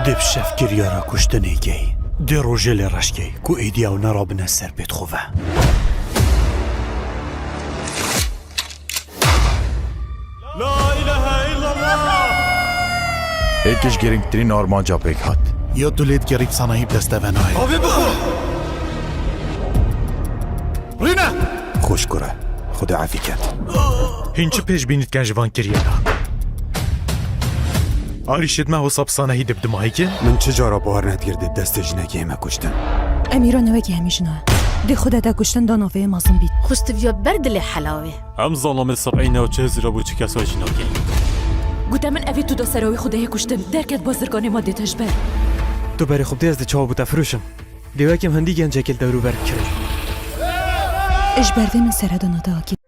Dê bi şev kiryara kuştinê key. Dê rojê lê reş key ku êdî ew nerabine ser pêt xwe ve. Yek ji girîngtirîn armanca pêk hat. Ya tu lê digerî bi sanayî bi dest te ve nayê. Avê bixwe! Rîne! Xweş kure, Xwedê efî ket. Hîn çi pêşbînî dikin ji van kiryara? Arîşê me wisa bi sanahî dib dimayî Min çi cara bawer nedikir dê bi destê jinekê hême kuştin. Emîra ne wekî hemî jina ye. Dê xwe de kuştin da navê mezin bît. Xweş diviya ber dilê helawê. Em zalimê seb'îne û çi hizira bo çi kesa jî nake. Gote min evê tu da sera wî xwe deye kuştin. Derket bazirganê madê te ji ber. Tu berê xwe bidê ez dê çawa bo te firoşim. Dê wek em hindî gencekê li dewrûber bikirin. Ji ber vê min sere da nade akê.